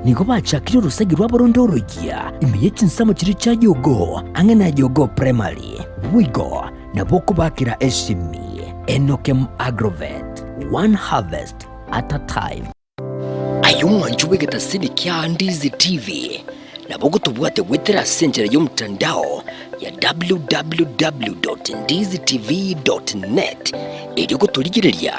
nigo bachakire orosagi rwabo ronde oroyia ime ye chinsemo chiria chia Jogoo ang'e na Jogoo Primary. Boigo nabo okobakera esimi Enokem Agrovet, one harvest at a time. Aye omwancho bw'egetasini kia Ndizi TV, nabo ogotobwate goetera ase enchera y'omotandao ya www.ndizitv.net erio gotorigereria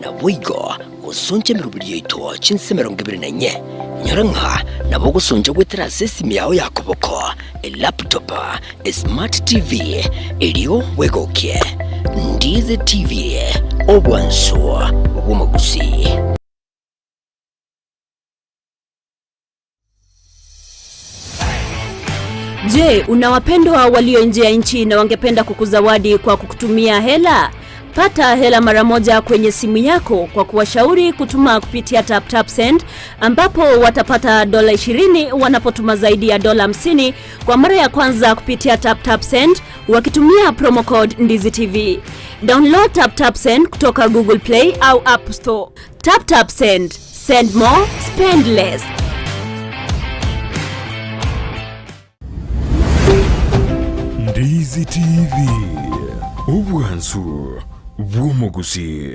naboigo gosoncha emeroberi yaito chinse 24. Nyora ng'a nabo ogosoncha goetera ase esimi yao ya koboko, elaptop, esmart TV erio bwegokie. Ndizi TV, obwansu bw'omogusii. Je, una wapendwa walio nje ya nchi na wangependa kukuzawadi kwa kukutumia hela? Pata hela mara moja kwenye simu yako kwa kuwashauri kutuma kupitia TapTapSend ambapo watapata dola 20 wanapotuma zaidi ya dola 50 kwa mara ya kwanza kupitia TapTapSend wakitumia promo code Ndizi TV. Download TapTapSend kutoka Google Play au App Store. TapTapSend. Send more, spend less. Ndizi TV, obwansu bw'omogusii.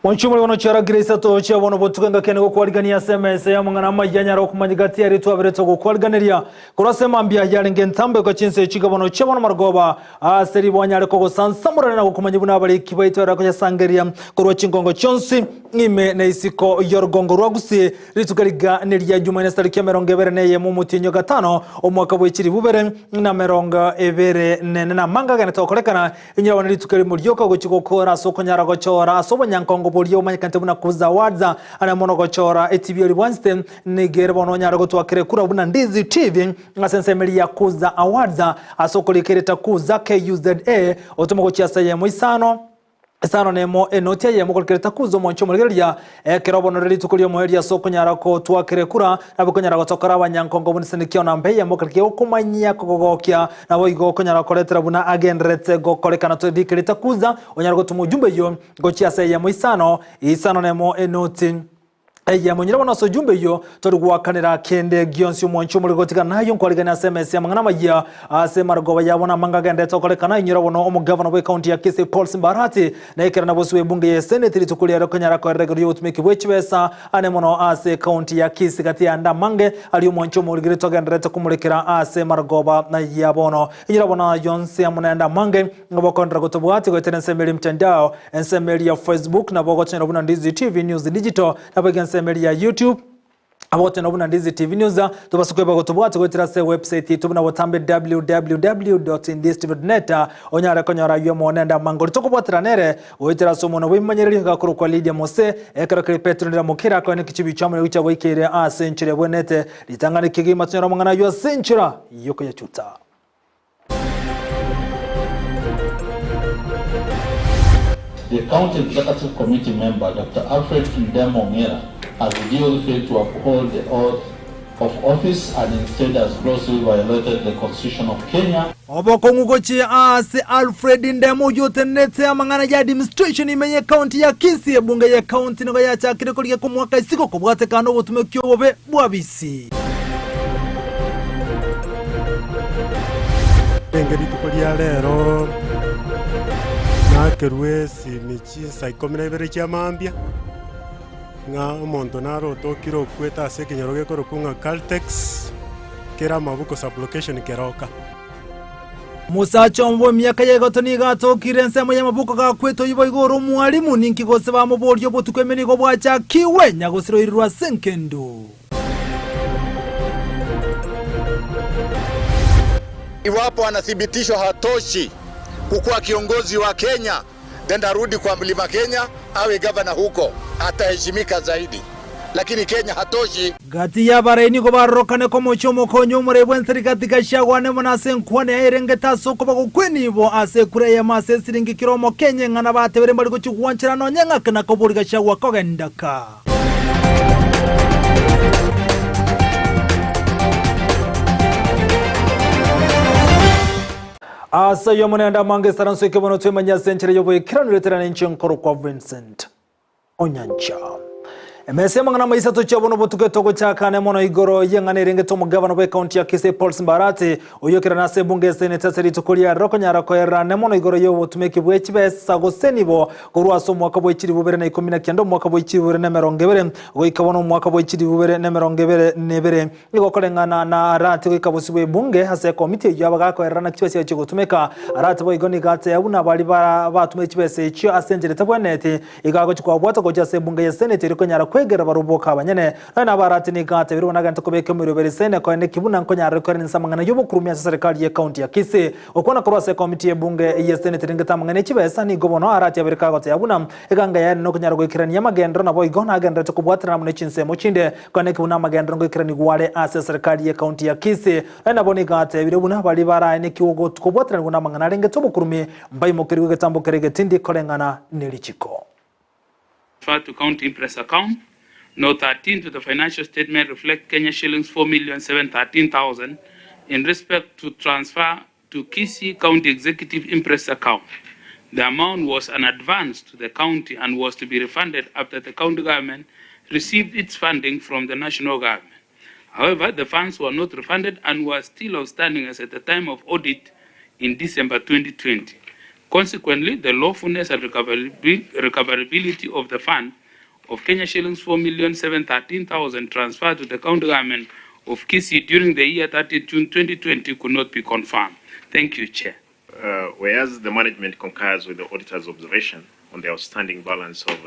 Mwanchumuri bono chiarakire isato chia bono botuko engaki ene gokwarigania ase emesa y'amang'ana amaya nyare okomanya gati yaria twaberete gokwariganeria korwa ase mambia yarenge entambe goika chinsa echi bono chia bono marogoba ase ribo anyare kogosansamorana na gokomanya buna abariki baito bare koyasangereria korwa chingongo chionsi ime na isiko y'orugongo rwa Gusii rituko riga neria Jumaine estariki emerongo ebere na eyemo omotienyi o gatano omwaka bwe chilifu bibere na merongo ebere nene na amanga agenete gokorekana Inywe bono rituko erimo rioka ogochia gokora ase okonyara gochora ase obonyankongo boria omanyekanete buna Kuzawadza, are mono gochora etibi eria bwanchete, nigo ere bono onyare gotwakera ekura buna Ndizi TV ase ensemo eria ya Kuza Awards ase okorika erieta Kuza, KUZA, otome gochia ase eyemo isano, isano na emo enoti eyemo okorika erieta Kuza omwanchi omorigereria Ekero bono rire rituko ri'omoerio ase okonyara gotwakera ekura, nabo okonyara gotokora abanyankongo buna esenekia namba eyemo kera kegokomanyia kogogokia, naboigo okonyara koretera buna agendererete gokorekana torike ritakuza, onyare gotoma ojumbe eyio gochia ase eyemo isano, isano nemo enoti eyemo. Nyora bono ase ojumbe eyio tori goakanera kende gionsi omwanchi omorero gotigana nayio nkwarigania ase emesa y'amang'ana amayia ase emarogoba yabo namanga agendererete gokorekana. Inyora bono omogavana bw'ecounty ya Kisii Paul Simba Arati Nekero naboswe ebunge ye Seneti rituko riare konyara koerera igoro y'obotumeki bwe chibesa ane mono ase ecounty ya Kisii gati y'ande amange aria omwancho omorigiri togendererete komorekera ase marogoba ya bono. Inyora bono ayio onsi amo nayande amange nabo okoenderera gotobwatia goetera ensemo eria mtandao, ensemo eria ya Facebook nabo ogotonyora buna Ndizi TV News Digital naboigo ensemo eria ya YouTube. Abagotena buna Ndizi TV News, tobase kweba gotobwata goetera ase ewebsite yaito buna botambe www.ndiztv.net onyare konyora ayio amo nende amangori tokobwatera nere goetera ase omonwa bw'ebimanyererio gakorokwa Lydia Mose ekero kere Petero ndira mokera akoene kichibi chiamone gochia goikeire ase enchera ebwenete ritang'ani kegima tonyore amang'ana ayio ase enchera yokoyachuta. The County Executive Committee member, Dr. Alfred Ndemo Ng'era, has duly failed to uphold the oath of office and instead has grossly violated the Constitution of Kenya. Obokong'u gochia aase Alfred Ndemo oyio otenenete amang'ana ya administration ime ye county ya Kisii ebunge ye county nigo yachakire korigia komoaka isiko kobwatekana nobotumeki obobe bwa bisi. Renge rituko ria rero nakerwe esimi chinsa ikomi na ibere chia mambia, ng'a omonto nare otokire okwete ase ekenyoro gekorokwa ng'a Caltex, kere amabuko sub-location Keroka. Omosacha omo bw'emiaka ya igoto nigo atokire ensemo y'amabuko gakwete oyio boigo ore omwalimu, ninki gose bamoboria obotuko ime nigo bwachakigwe, nyagosira oirirwe ase engendu. Iwapo anathibitishwa hatoshi kukuwa kiongozi wa Kenya, then arudi kwa Mlima Kenya awe gavana huko, ataheshimika zaidi, lakini Kenya hatoshi. Gati y'abarai nigo barorokane komochia omokonyi omorai bw'enseri gati gachagua mono ase enkwana yaye erengete ase okoba gokwenibo ase ekura eyemo ase esiringi kera omokenye ng'a nabatebere mbare gochia gwanchera nonye ng'ake na koboria Gachagua kogendaka. Ase ayio Omonene amange esaranso ekebono twemanye ase enchera y'oboikeranu ereterane inche nkorokwa Vincent Onyancha. Emesa y'amang'ana amaisato chia bono botuko etogochakane mono igoro y'eng'ana erengete omogavana bw'ekaunti ya Kisii Paul Simbarati oyio ase ebunge esenete ase rituko ria rero konyara koererane mono igoro y'obotumeki bwe chibesa gose nibo korwa ase omwaka bwa 2019 omwaka bwa 2020 goika bono omwaka bwa 2022 nigo koreng'ana na Arati goika bosi bwa ebunge ase ekomiti eyio abagakoererana chibesa echio gotumeka. Arati boigo nigo ateba buna baria batuma chibesa echio ase enchera etabwenereti igo agochia kwabwata gochia ase ebunge ya seneti erio konyara kwegera barobwo abanyene. Nonya nabo Arati nigo atebire buna agente kobeka emeroberi esene koene ki buna nkonyarire koerania ase amang'ana y'obokurumi ase serikali y'ekaunti ya Kisii. Gokwana korwa ase ekomiti y'ebunge ya seneti erengete amang'ana y'echibesa nigo bono Arati abere kagoteba buna eganga yaye nokonyara goikerania amagenderero naboigo nagendererete kobwaterana amo ne chinsemo chinde koene ki buna amagenderero ngoikeranigwa are ase serikali y'ekaunti ya Kisii. Nonya nabo nigo atebire buna baria baraenekiwe kobwateranigwa namang'ana arengete obokurumi mbaimokerigwe egetambo kere egetindi koreng'ana nerichiko. Transfer to county imprest account No 13 to the financial statement reflect Kenya shillings 4,713,000 in respect to transfer to Kisii County Executive Imprest account. The amount was an advance to the county and was to be refunded after the county government received its funding from the national government. However, the funds were not refunded and were still outstanding as at the time of audit in December 2020. Consequently, the lawfulness and recoverability of the fund of Kenya shillings 4,713,000 transferred to the county government of Kisii during the year 30 June 2020 could not be confirmed. Thank you, Chair. Whereas the management concurs with the auditor's observation on the outstanding balance of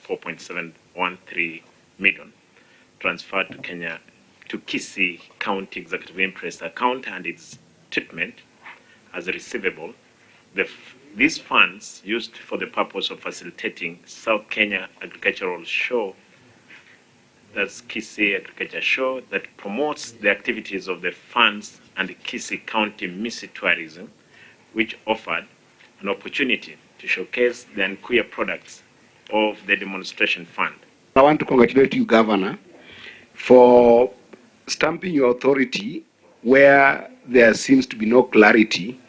4.713 million transferred to Kenya to Kisii County Executive Imprest account and its treatment as a receivable, these funds used for the purpose of facilitating South Kenya Agricultural Show, that's Kisii Agriculture Show, that promotes the activities of the funds and Kisii County Misi Tourism, which offered an opportunity to showcase the Ancuya products of the demonstration fund. I want to congratulate you, Governor, for stamping your authority where there seems to be no clarity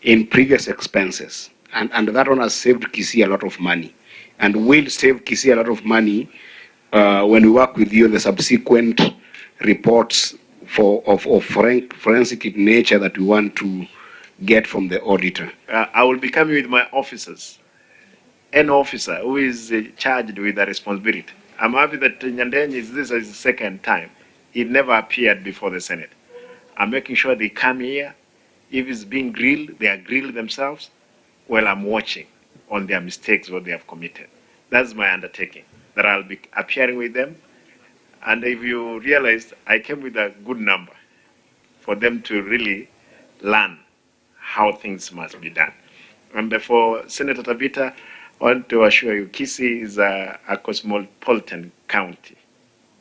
in previous expenses. And that one has saved Kisii a lot of money and will save Kisii a lot of money when we work with you on the subsequent reports of forensic nature that we want to get from the auditor. I will be coming with my officers, an officer who is charged with the responsibility. I'm happy that Nyandenye is this is the second time. He never appeared before the Senate. I'm making sure they come here. If it's being grilled, they are grilled themselves. Well, I'm watching on their mistakes, what they have committed. That's my undertaking, that I'll be appearing with them. And if you realize, I came with a good number for them to really learn how things must be done. And therefore, Senator Tabita, I want to assure you, Kisii is a cosmopolitan county.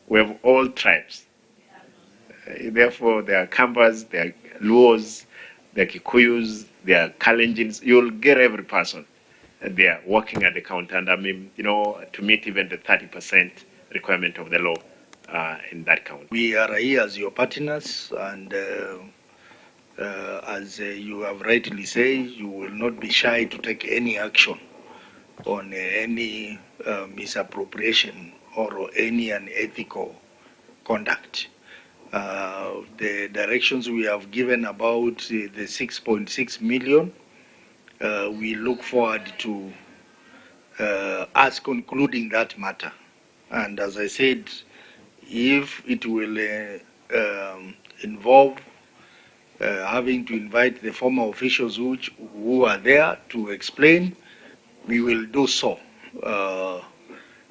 We have all tribes. Therefore, there are Kambas, there are Luos, there are Kikuyus, there are Kalenjins. You'll get every person there working at the county. And to meet even the 30% requirement of the law in that county. We are here as your partners, and as you have rightly said, you will not be shy to take any action on any misappropriation or any unethical conduct. The directions we have given about the 6.6 million, we look forward to us concluding that matter. And as I said, if it will involve having to invite the former officials who are there to explain, we will do so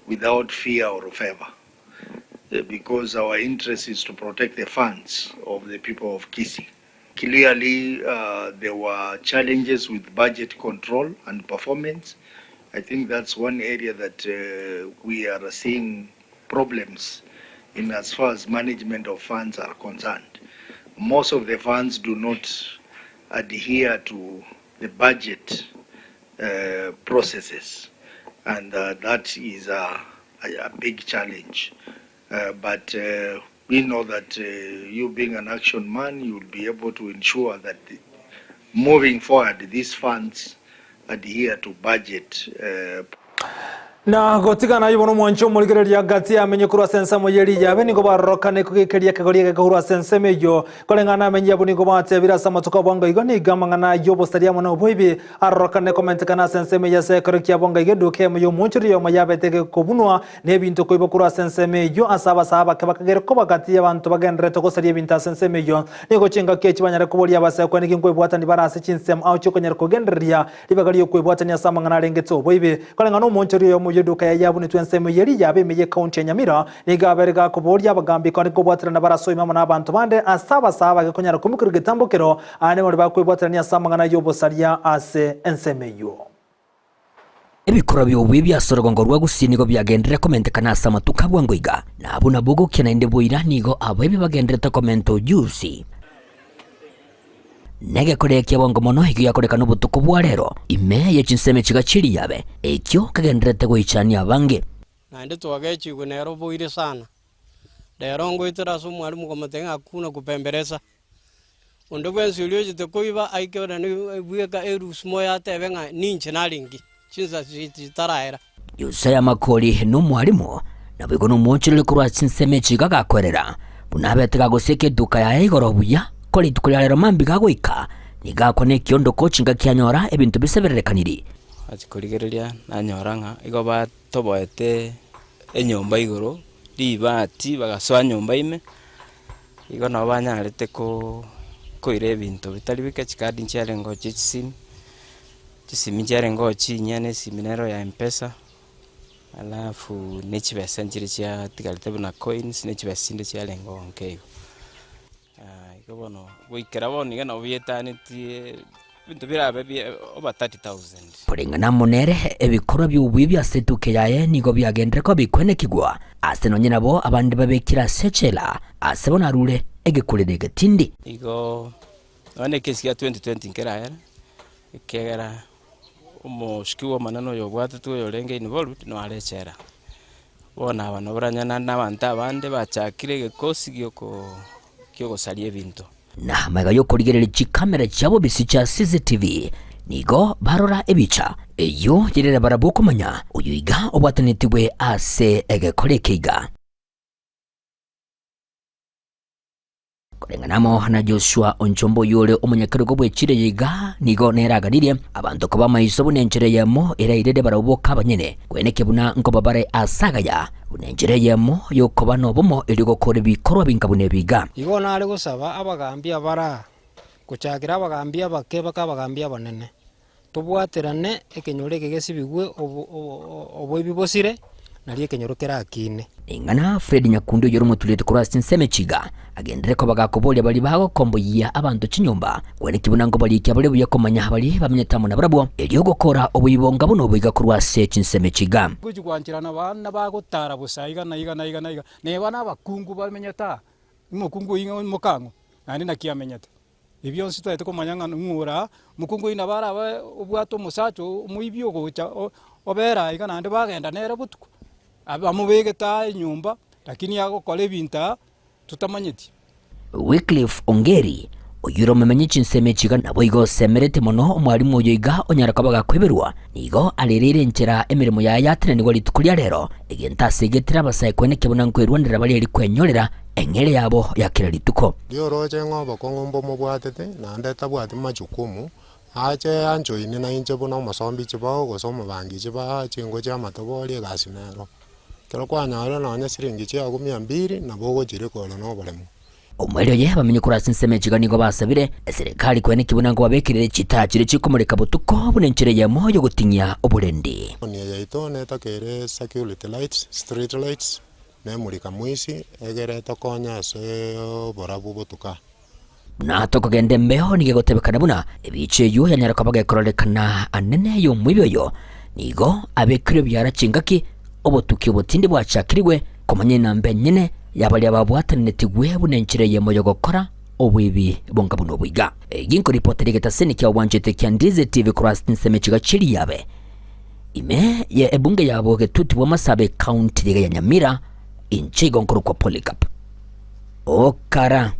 without fear or favor, because our interest is to protect the funds of the people of Kisii. Clearly there were challenges with budget control and performance. I think that's one area that we are seeing problems in as far as management of funds are concerned. Most of the funds do not adhere to the budget processes and that is a, a, a big challenge. But we know that you being an action man, you will be able to ensure that moving forward, these funds adhere to budget. Na gotigana ayio bono omwanchi omorigereria gati amenye korwa ase ensemo ye riyabe nigo barorokane kogekeria ekegori egeke korwa ase ensemo eyio. Koreng'ana amenyi abwo nigo batebire ase amatuko abongo igo nigo amang'ana y'obosaria amo noboibi arorokane komentekana ase ensemo eyio ase ekero kiabongo igo eduka emo y'omoonchoreria oyomo yabete egekobunwa Nebinto koibwa korwa ase ensemo eyio ase abasaa abake bakagera koba gati y'abanto bagendererete gosaria ebinto ase ensemo eyio. Nigo chingaki echi banyare koboria abasekwa niki nkwebwatania bare ase chinsemo ao chiokonyara kogendereria ribaga ri'okwebwatania ase amang'ana arengete oboibi. Koreng'ana omoonchori oyomo bw'eduka yaye yabunetwe ensemo eyio eria yaba ime y'ekaunti ya Nyamira, nigo abere gakoboria abagambi kare kobwaterana bare ase oime amo nabanto bande ase abasaa abake konyara komokeria getambokero aane baria bakwebwaterania ase amang'ana y'obosaria ase ensemo eyio. Ebikorwa bi'obuya bi'ase orogongo rwa Gusii nigo biagenderire komentekana ase amatuko a bwango iga, na abwo nabwo gokia naende boira nigo abaibi bagendererete komenta ojusi. Negekorero kia bwango mono ekio giakorekana obotuko bwa rero ime ye chinsemo chiga chi'eriabe, ekio kegendererete goichania abange. Naende twagechigwe nere oboire sana. Rero ngoetera ase omwalimu komotebia ng'a hakuna kupembeleza. Onde bwensi oria ochete koiba aike ore bweka erusu moyo atebe ng'a ninche narenge, chinsa chitaraera. Yosia Makori nomwalimu, naboigo nomoonchoreri korwa ase chinsemo echi iga gakwerera, buna abete gagosieka eduka yaye igoro buya, ko rituko ria rero mambia gagoika, nigo akwa nekiondoko chingaki anyora ebinto bisebererekaniri. Nachia korigereria nanyora ng'a igo batoboete enyomba igoro, ribati bagasoa nyomba ime, Igo nabo banyarete koira ebinto bitari bike, chikadi nchiarengeo chia chisimi, chisimi nchiarengeo chinyia na esimi nero ya mpesa, alafu na echibesa nchire chiatigarete buna coins na echibesa chinde chiarengeo nke igo. Igo bono goikera bono iga nabo bietanetie ebinto birabe bie over 30,000. Koreng'ana amo nere, ebikorwa bi'oboibi ase etukia yaye nigo biagenderire koba bikwenekigwa, ase nonye nabo abande babekire ase echela, ase bono arure egekureri egetindi. Igo nonya na ekesi gia 2020 nkeragera, ekiagera omosiki bw'omonene oyo obwatetwe oyorenge involved noare echela. Bono aba nabo baranyare naende na abanto abande bachakire egekosi gioko kiogosaria ebinto. Na magega y'okorigereria chikamera chia bobisi chia CCTV, nigo barora ebicha eyio yerere barabwo komanya oyo iga obwatanetigwe ase egekora eke iga. Koreng'ana amo na Joshua Onchomba oyio ore omonyakerogo bw'echira eye iga, nigo nere aganirie abanto koba amaiso buna enchera eyemo erairere barabwo boka abanyene, kweneke buna nkoba bare ase agaya, buna enchera eyemo y'okoba nobomo erio gokora ebikorwa binga buna ebi iga. Igo nare gosaba abagambi abare aa, gochakera abagambi abake mpaka abagambi abanene, tobwaterane ekenyoro eke gesibigwe oboibi bosire, nario ekenyoro kerakine. Ring'ana Fred Nyakundi oyore omotureti korwa ase chinsemo echi iga, agenderere koba gakoboria baria bagokomboyia abanto chinyomba, kweneki buna nkobarikia bare buya komanya baria bamenyete amo nabarabwo, erio gokora oboibonga buna obo iga korwa ase chinsemo echi iga. Gochia gwancherana abana bagotara bosa iga na iga na iga na iga, neba na abakungu bamenyete aa, omokungu oyio ng'a mokang'o, naende naki amenyete. Ebi bionsi totagete komanya ng'a ng'o ore aa, omokungu oyio nabo arabe obwate omosacha omoibi ogocha obere aiga naende bagenda nere botuko, bamobegete aa enyomba, lakini agokora ebinto aa totamanyeti. Wycliffe Ongeri, oyio ore omomenyi chinsemo echi iga naboigo osemeretie mono omwalimu oyo iga onyare koba gakoiberwa, nigo arereire enchera emeremo yaye yatenenigwa rituko ria rero, egento ase egetire abasae koenekia buna nkwerwanera bare eri kwenyorera eng'eria yabo ya kera rituko. Rioroche ng'a obokong'u mbomobwatete, naende tabwati machukumu, ache anjoine nainche buna omosombi chibao gose omobangi chibao, chinko chi'amatobori egasi nero. Ekero kwanyorire nonye siringi chiago mia mbiri, nabo ogochirikora na oboremo. Omoerio oye abamenyi korwa ase ensemo echiga nigo basabire eserekari koenekia buna nkobabekerere chitaa chiria chikomoreka botuko buna enchera eyemo y'ogoting'ia oborendi. Etown eye yaito netakeire security lights, street lights, na emurika mwisi egere etokonye ase oborabu botuka. Buna tokogenda embeo nigo egotebekana buna ebiicha eyio yanyara koba gekororekana anene y'omoibi oyo nigo abekirwe ebiara chingaki obotuki obotindi bwachakirigwe komanya enamba enyene ya baria babwatananetigwe buna enchera eyemo y'ogokora oboibi bonga buna obo iga. Egi nkoripotera egetaseni kia obwanchete kia Ndizi TV korwa ase chinsemo echiga chi'Eriabe ime ye ebunge ya Bogetutu bw'Amasabe ekaunti iga ya Nyamira inche igo nkorokwa Polycarp Okara.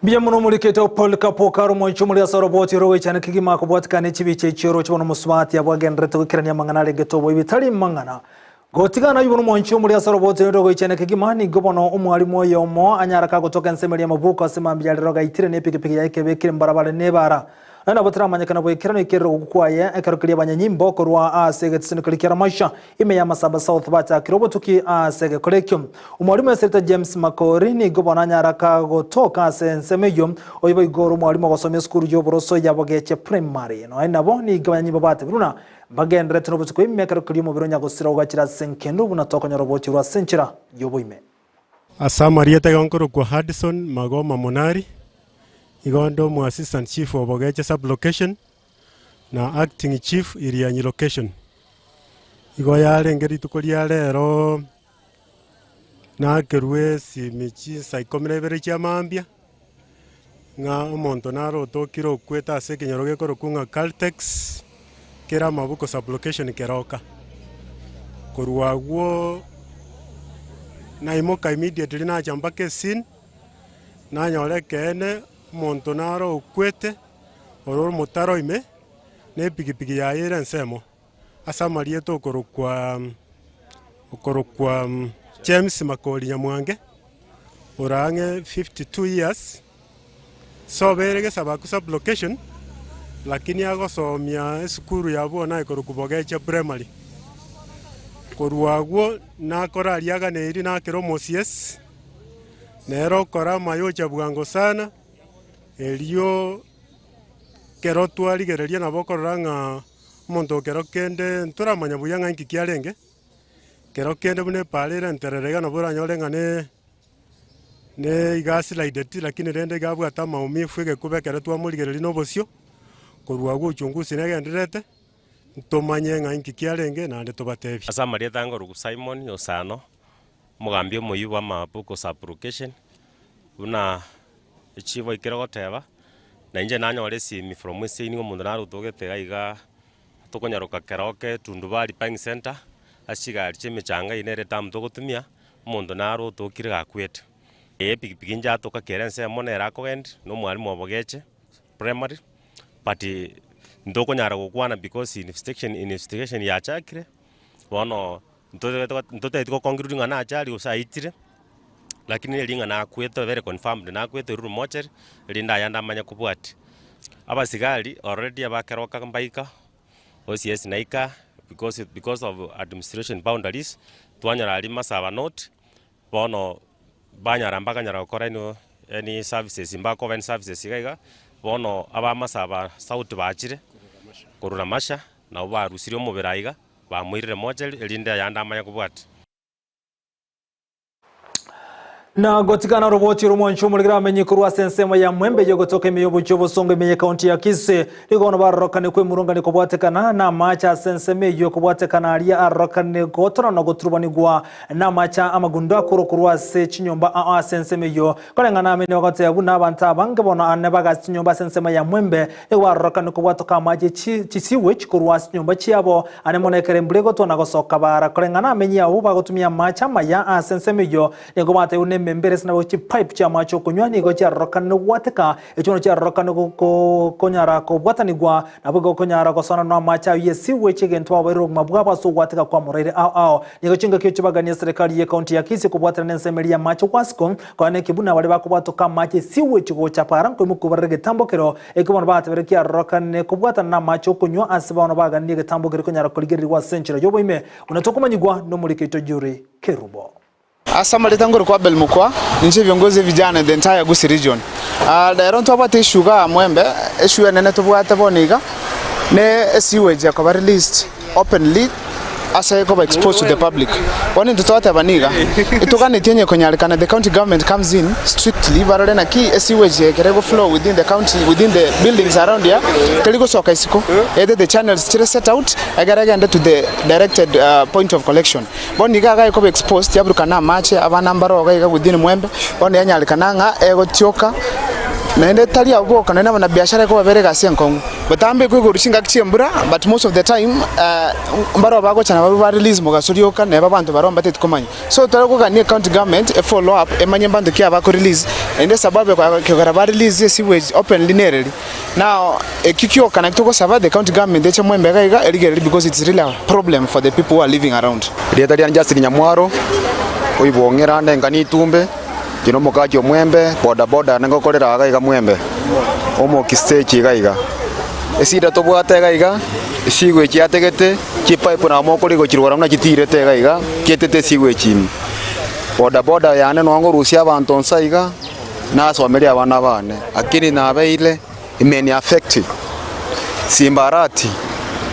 Mbuya mono omorikete o Polycarp Okara omoicho omori ase oroboti orogoichana kegima akobwatikana ne chibicha echio oroche bono omosubati abwo agendererete goikerania amang'ana arengete oboibi tari mang'ana Gotigana ayio bono omoicho omori ase oroboti orogoichana kegima nigo bono omwalimu oyomo anyara kagotoka ensemo eria amabuko ase mambia arero gaitire ne epikipiki yaye kebekire mbarabare nebara Nonya nabo teramanyekana goikeranu ekerero gokwa kwaye, ekero keria abanyanyimbo korwa ase egetiseno keria kia Ramaisha, ime ya Masaba South bachakire obotuki ase egekora ekio. Omwalimu eserita James Makori nigo bono anyara kagotoka ase ensemo eyio, oyo boigo ore omwalimu ogosomia esukuru y'oboroso ya Bogeche Primary. Nonya nabo nigo abanyanyimbo batebirwe buna mbagendererete nobotuko ime ekero keria omobere o nyagosira ogachire ase enkendu buna tokonyora obochie ase enchera y'oboime. Ase amarieta igo nkorokwa Hudson Magoma Monari, igo nde omo assistant chief o Bogeche sub location na acting chief Irianyi location. Igo yarenge rituko ria rero nakerwe esimi chinsa ikomi na ibere chia mambia, ng'a omonto nare otokire okwete ase ekenyoro gekorokwa ng'a Caltex, kere amabuko sub location Keroka. Korwa agwo naimoka immediately nacha mpaka escene, nanyora ekeene omonto nare okwete, ore omotaro ime, na epikipiki yaye ere ensemo, ase amarieta okorokwa okorokwa James Makori Nyamwange, ore ang'e 52 years, Sobere gesabaku sub location, lakini agosomia esukuru ya bono ekorokwa Bogecha Primary. Korwa agwo nakora aria aganeiri nakera omosiesi, nere okora amayocha bwango sana, erio ekero twarigereria nabo okorora ng'a omonto okero kende ntoramanya buya ng'a inki kiarenge, kero kende buna epaara ere enterere iga nabo oranyore ng'a ne. Ne iga aslided, lakini rende iga abwate amaumivu egekuba ekero twamorigereria na obosio, korwa agwo uchunguzi negendererete, ntomanye ng'a inki kiarenge naende tobatebie. Ase amarieta angoruku Simon Osano, omogambi omoyio bw'amabuku sub-location, buna echief aikire goteba, na inche nanyora esimi from eseni ng'a omonto nare otogete iga igaa. Tokonyaroka keroke Tundubari Buying Centre, ase chigari chi'emechanga eyio nere etamu togotumia, omonto naro otokire gakwete. Eye epikipiki inche atoka kera ensemo nere akogendi, na omwalimu obo Geche primary, but ntokonyara gokwana because investigation investigation yachakire, bono ntotagete go conclude ng'a nache aria gose aitire, lakini neri ng'a nakwete very confirmed nakwete orure mortuary, erinde ayande amanye kobwatia. Abasigari already abakeroka mbaika, OCS naika, because because of administration boundaries, twanyora aria Masaba North, bono banyora mbakanyara gokora any any services mbakoba any services iga iga, bono aba Masaba South bachire, korwa Ramasha, nabo barusirie omobere aiga, bamoirire mortuary erinde ayande amanye kobwatia. Na gotigana oroboti oromwancho omorigere amenye korwa ase ensemo ya Mwembe y'ogotoka ime y'obochie obosongo ime y'ekaunti ya Kisii. Nigo bono barorokane kwemurungania kobwatekana n'amache ase ensemo eyio ekobwatekana aria arorokane gotorana na goturubanigwa n'amache amagundo akorwa korwa ase chinyomba ao ase ensemo eyio. Koreng'ana amenye bagoteba buna abanto abange bono ane bagase chinyomba ase ensemo ya Mwembe nigo barorokane kobwatoka amache chi sewage korwa ase chinyomba chiabo Ane mono ekero embura egotwa na gosoka bara, koreng'ana amenyi abwo bagotumia amache amaya ase ensemo eyio, nigo batebiwe nemembera ase nabo chipipe chi'amache okonywa nigo chiarorokanire gwateka, echio bono chiarorokanire konyara kobwatanigwa, nabo igo okonyara gosoanana namache ayio ye sewage egento baboirire obogima bwabo ase ogwateka kw'amorwaire ao ao. Nigo chingaki echio baganie eserekari y'ecounty ya Kisii kobwaterana nensemo eria y'amache Wasco, konya neki buna baria bakobwatoka amache esewage gocha para nkoimoka barore egetambokero Ekio bono batebeire kiarorokane kobwatana namache okonywa ase bono baganirie egetambo keria konyara korigererigwa ase enchera y'oboime, buna tokomanyigwa nomoriki oito Yuri Kerubo. Ase amarieta nkorokwa Abel Mukwa, ninche viongozi vijana in the entire Gusii region. Rero ntwabwate issue igaa Mwembe, issue enene tobwate bono iga, ne esewage ekoba released openly. Ase ekoba exposed to the public. Bono intwe twateba niga, etoganetie onye ekonyarekana the county government comes in strictly barore naki esewage ekere ego flow within the county within the buildings around here teri gosoka isiko either the channels chire set out egere egende to the directed point of collection. Bono iga iga ekoba exposed yaburukana na amache abana mbaro iga iga within Mwembe bono yanyarekana ng'a egotioka naende tari abwo boka naende abanabiashara ekobabera egasi enkong'u. Botambe koigorwa chingaki chi'embura, but most of the time mbarabwo bagocha nabarabwo ba release mogaso rioka neba abanto barabwo mbateti komanya. So tore kogania ecounty government e follow up emanye mbanto ki aba ko release naende esababu ekogera ba release esewage openly nereri. Now ekio kioka nakio togosaba the county government eche mwembe iga iga erigererie because it's really a problem for the people who are living around. Erieta riane Justin Nyamwaro, oibong'era ande enka Nitumbe. Inche nomokachi omwembe, boda boda ngokorera iga iga mwembe, omoki stage iga iga. Esida tobwate iga iga, esigo echi yategete, chipipe nabo mokorigia gochirora buna chitirete iga iga, chietete esigo echi ime. Boda boda yane noo ngorusia abanto nsa iga, nasomeria abana bane, lakini nabeire imeni affect, simbarati,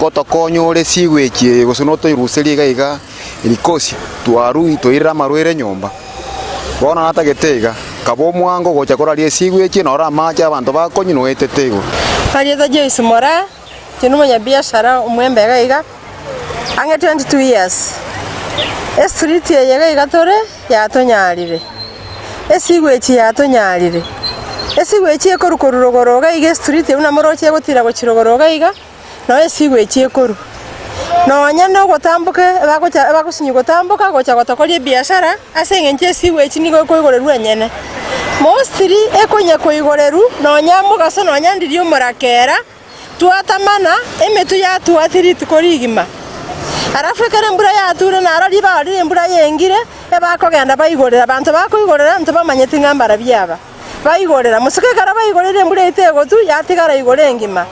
gotokonya ore esigo echi eye gose notoiruserie iga iga. Rikosi, twarui toirire amarwaire nyomba. Bono natagete iga, kaba omwango gocha koraria esigo echi noro amache abanto bakonywa noetete igoro. Marieta Joyce Moraa, inche nomonyabiashara omwembe iga iga, ang'e 22 years. Estreet eye iga iga tore yatonyarire, esigo echi yatonyarire, esigo echi ekorwa korwa rogoro iga iga estreet buna moroche egotira gochia rogoro iga iga. Nonya esigo echi ekorwa, nonya nogotamboka ebagocha ebagosinywa gotamboka gocha gotokoria ebiashara ase eng'encho esigo echi nigo ekoigorerwa enyene. Mostly ekonya koigorerwa nonya mogaso nonya ndiria omorakera, twatamana emetwe yatwatia rituko rigima. Alafu ekero embura yature naro ribaga riria embura yengire, ebakogenda baigorera, abanto bakoigorera ntobamanyeti ng'a mbarabio aba. Baigorera, mosike ekero baigorire embura yaito egotwa, yatigara igoro engima.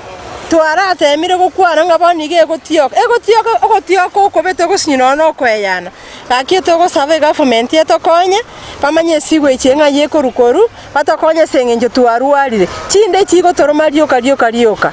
Twarateemire gokwana ng'a bono iga egotioka, egotioka, ogotioka okobe togosinywa nonya na okoeyana. Gaki togosaba egovernment etokonye, bamanye esigo echi ng'ai ekorwa korwa, batokonye ase eng'encho twarwarire. Chinde chigotoroma rioka rioka rioka.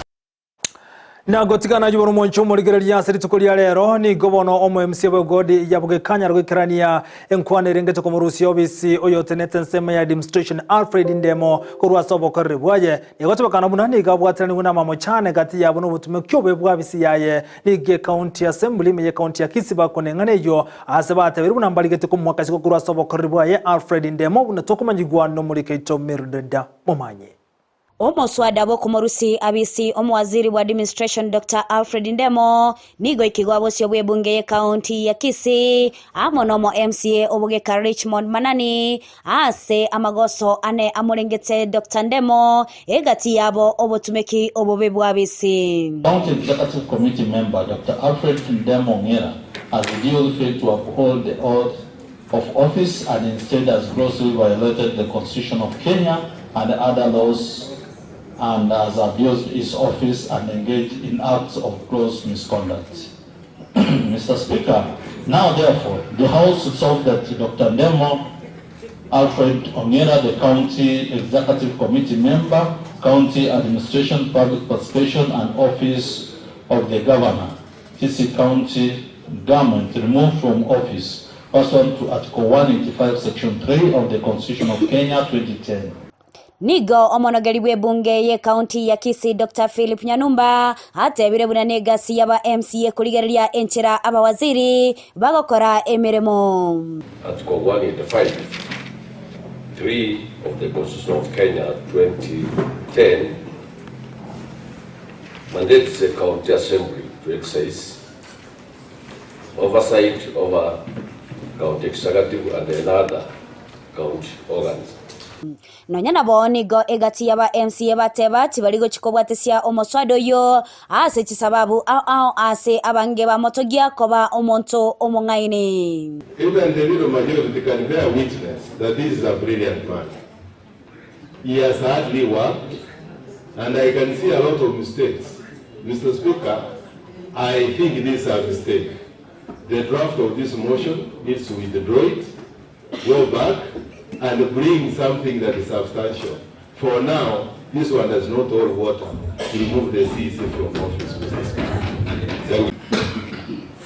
Na gotigana ayio bono omonche omorigereria ase rituko ria rero, nigo bono omo-MC bw'egodi ya Bogekanya arogoikerania enkwana erengete komorusia obisi oyotenete ensemo ya administration Alfred Ndemo korwa ase obokoreri bwaye. Nigo gotebekana buna nigo abwateranigwe namamochane gati yabo nobotumekia obobe bw'abisi yaye. Nigo ecounty assembly ime y'ecounty ya Kisii bakoneng'ana eyio ase batebirie buna mbarigete komoaka isiko korwa ase obokoreri bwaye Alfred Ndemo buna tokomanyigwa nomorikeito Mildred Momanyi. Omoswada bw'okomorusia abisi omowaziri bwa Administration Doctor Alfred Ndemo nigo aikigwe abosio bw'ebunge y'ecounty ya Kisii amo nomo MCA obogeka Richmond Manani ase amagoso ane amorengete Doctor Ndemo egati yabo obotumeki obobe bw'abisi. County Executive Committee member Doctor Alfred Ndemo Ong'era has duly failed to uphold the oath of office and instead has grossly violated the Constitution of Kenya and other laws and has abused his office and engaged in acts of gross misconduct. Mr. Speaker, now therefore, the House resolved that Dr. Ndemo Alfred Ongera, the County Executive Committee member, County Administration, Public Participation and Office of the Governor, Kisii County Government, removed from office pursuant to Article 185 Section 3 of the Constitution of Kenya 2010. Nigo omonogeri bw'ebunge y'ecounty ya Kisii Doctor Philip Nyanumba atebire buna negasi y'aba MCA korigereria enchera abawaziri bagokora emeremo. Article 185 3 of the Constitution of Kenya 2010 mandates the County Assembly to exercise oversight over county executive and other county organs. Nonya nabo nigo egati y'aba MCA bateba tibari gochia kobwatesia omoswada oyio ase chisababu ao ao ase abange bamotogia koba omonto omong'aini. Even the little majority can bear witness that this is a brilliant man. He has hardly worked and I can see a lot of mistakes. Mr. Speaker, I think this is a mistake. The draft of this motion needs to withdraw it, go back and bring something that is substantial. For now, this one does not hold water to remove the CEC from office, Mr. Speaker. Thank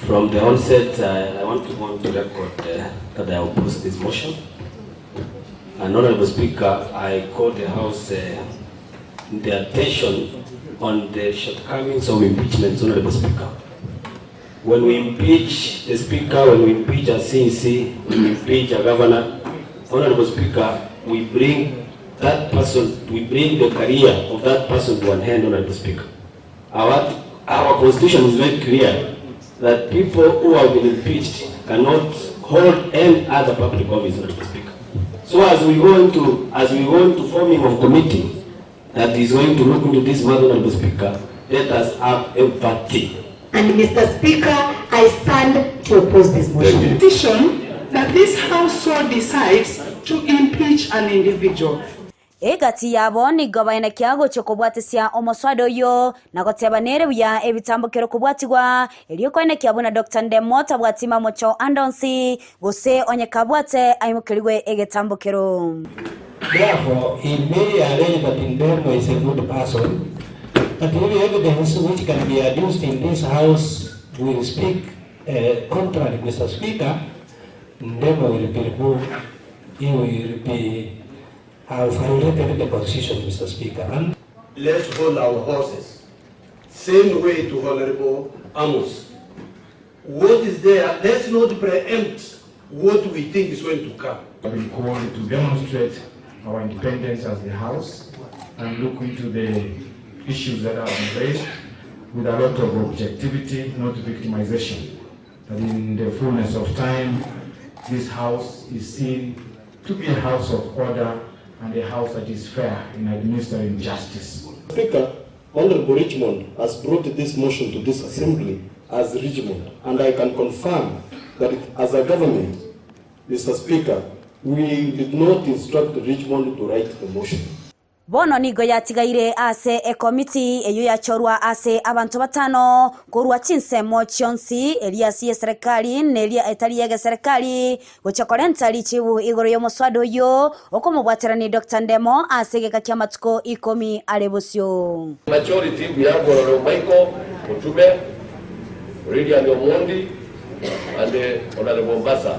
you. From the onset, I want to go on to record that I oppose this motion. And Honorable Speaker, I call the House the attention on the shortcomings of impeachment, Honorable Speaker. When we impeach the Speaker, when we impeach a CEC, when we impeach a governor, Honorable Speaker, we bring that person, we bring the career of that person to an end, Honorable Speaker. Our, our constitution is very clear that people who have been impeached cannot hold any other public office, Honorable Speaker. So as we go into, as we go into forming of committee that is going to look into this matter, Honorable Speaker, let us have empathy. And Mr. Speaker, I stand to oppose this motion. Petition that this House so decides to impeach an individual. Egati yabo nigo baenekia gochia kobwatisia omoswada oyio, na goteba nere buya ebitambokero kobwatigwa, erio koenekia buna Doctor Ndemo tabwati mamocho ande onsi, gose onye kabwate aimokerigwe egetambokero. Therefore, he may allege that Ndemo is a good person, but any evidence which can be adduced in this house will speak uh, contrary, Mr. Speaker, Ndemo will be removed. He will be have violated the constitution, Mr. Speaker. And Let's hold our horses. Same way to Honorable Amos. What is there? Let's not preempt what we think is going to come. I've been called to demonstrate our independence as the House and look into the issues that have been raised with a lot of objectivity, not victimization. That in the fullness of time, this House is seen to be a house of order and a house that is fair in administering justice. Speaker, Honorable Richmond has brought this motion to this assembly as Richmond, and I can confirm that as a government, Mr. Speaker, we did not instruct Richmond to write the motion. Bono nigo yatigaire ase ekomiti eyio yachorwa ase abanto batano korwa chinsemo chionsi, eria ase y'eserekari na eria etari y'egeserekari, gochia korenta richibu igoro y'omoswada oyio okomobwaterania Doctor Ndemo ase egeka ki'amatuko ikomi are bosio. Majority we have Honorable Michael Mutume, Lilian Omondi, and Honorable Mbasa.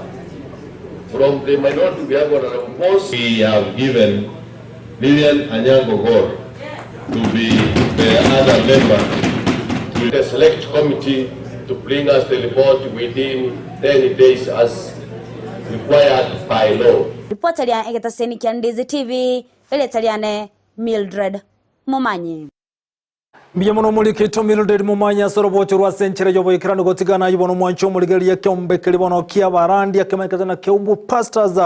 From the minority we have Honorable Boss. We have given Lilian Anyango Gor to be the other member to the select committee to bring us the report within 10 days as required by law. Ripota ria egetaseni kia Ndizi TV, erieta riane Mildred Momanyi. Mbuya mono omorikito Mildred Momanyi ase orobocho rwa ase enchera y'oboikeranu gotigana ayio bono omwancho omorigereria ekeombe keria bono ki'abarandia kemanyekete na Keumbu Pastors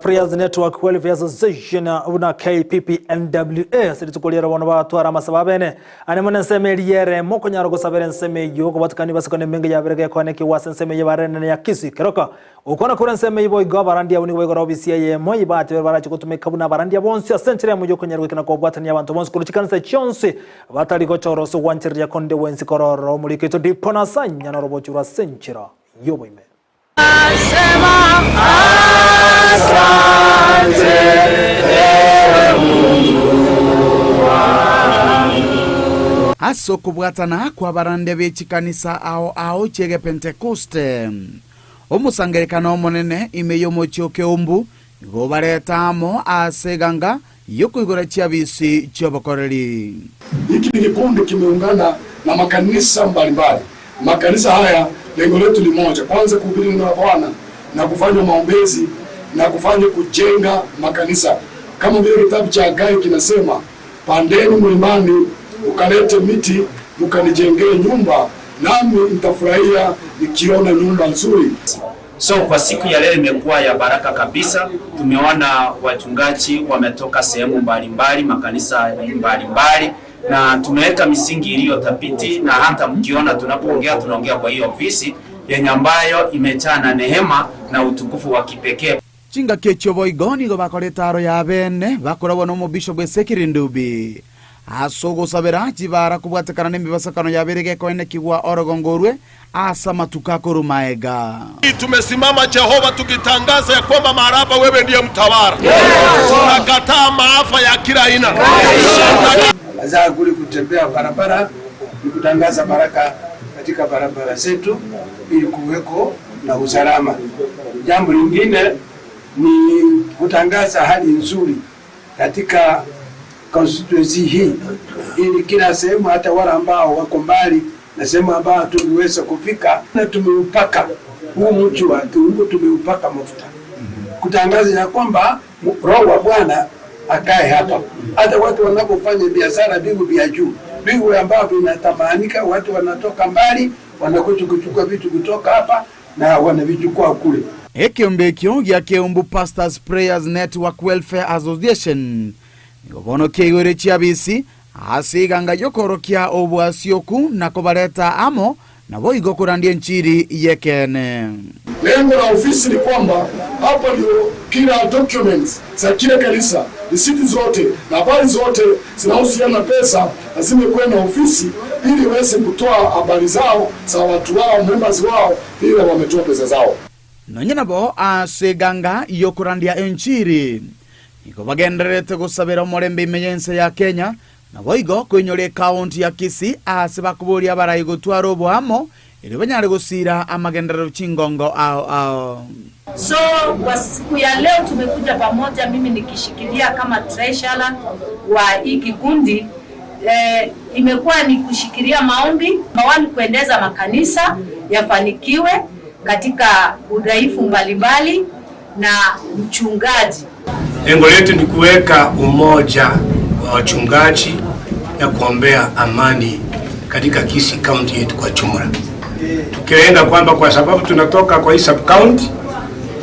Prayers Network Welfare Association buna KPPNWA ase rituko riero bono batwara amasabo abene ane mono ensemo eria ere mokonyara gosabera ensemo eyio okobatukani basiko nemenge yabere gekoanekigwa ase ensemo eye bare enene ya Kisii keroka Okwana korwa ensemo eyio boigo abarandia abwo nigo baigora obisi eyemo eyio batebire barache gotumeka buna abarandia bonsi ase enchera eyemo y'okonyara goika na kobwatania abanto bonsi korwa chikanisa chionsi batari gochora ase ogwanchereria konde gwensi korora omoriko oito Dipo na Sanya norobochi rwa ase enchera y'oboime. Ase okobwatana kw'abarandia be chikanisa ao ao chi'Egepentekoste. Omosangererekano omonene ime y'omochie o Keumbu nigo obareta amo ase eganga y'okoigora chiabisi chi'obokoreri. Hiki ni kikundi kimeungana na makanisa mbalimbali. Makanisa haya lengo letu ni moja, kwanza kuhubiri neno la Bwana na kufanya maombezi na kufanya kujenga makanisa, kama vile kitabu cha Hagai kinasema, pandeni mlimani ukalete miti mkanijengee nyumba, nami nitafurahia nikiona nyumba nzuri. So kwa siku ya leo imekuwa ya baraka kabisa. Tumeona wachungaji wametoka sehemu mbalimbali, makanisa mbalimbali, na tumeweka misingi iliyo thabiti, na hata mkiona tunapoongea tunaongea kwa hiyo ofisi yenye ambayo imejaa na neema na utukufu wa kipekee. Chingaki echio boigo nigo bakorete aro y'abeene, bakoragwa nomobishop Ezekiel Ndubi, ase ogosabera chibara kobwatekana nemebasakano yabeire gekoenekigwa orogongo orwe ase amatuko akorwa maega. Tumesimama Jehova, tukitangaza ya kwamba mahali hapa wewe ndiye mtawala. Tunakataa maafa ya kila aina. Lazaa kuli kutembea barabara ni kutangaza baraka katika barabara zetu ili kuweko na usalama. Jambo lingine ni kutangaza hali nzuri katika constituency hii ili kila sehemu, hata wale ambao wako mbali na sehemu ambayo tuliweza kufika, na tumeupaka huu mji wa Kiungu tumeupaka mafuta kutangaza ya kwamba Roho wa Bwana akae hapa. Hata watu wanapofanya biashara vigu vya juu, vigu ambavyo vinatamanika, watu wanatoka mbali wanakuja kuchukua vitu kutoka hapa na wanavichukua kule. Ekiombe ekio gia Keumbu Pastors Prayers Network Welfare Association nigo bono kiaigwere chiabisi ase iganga ri'okorokia obwasioku na kobareta amo naboigo korandia enchiri y'ekeene. Lengo la ofisi ni kwamba hapa ndio kila documents za kila kanisa, risiti zote na habari zote zinahusiana na pesa lazima ikuwe na ofisi ili iweze kutoa habari zao za watu wao, members wao, vile wametoa pesa zao. Nonya nabo ase eganga y'okorandia enchiri nigo bagendererete gosabera omorembe ime y'ense ya Kenya, naboigo koinyora ekaunti ya Kisii ase bakoboria abarai gotwara oboamo erio banyare gosira amagenderero chingongo ao ao. So kwa siku ya leo tumekuja pamoja, mimi nikishikilia kama treasurer wa hii kikundi eh, imekuwa ni kushikilia maombi mawani, kuendeza makanisa yafanikiwe katika udhaifu mbalimbali na mchungaji. Lengo letu ni kuweka umoja wa wachungaji na kuombea amani katika Kisii County yetu kwa jumla, tukilenga kwamba kwa sababu tunatoka kwa hii sub county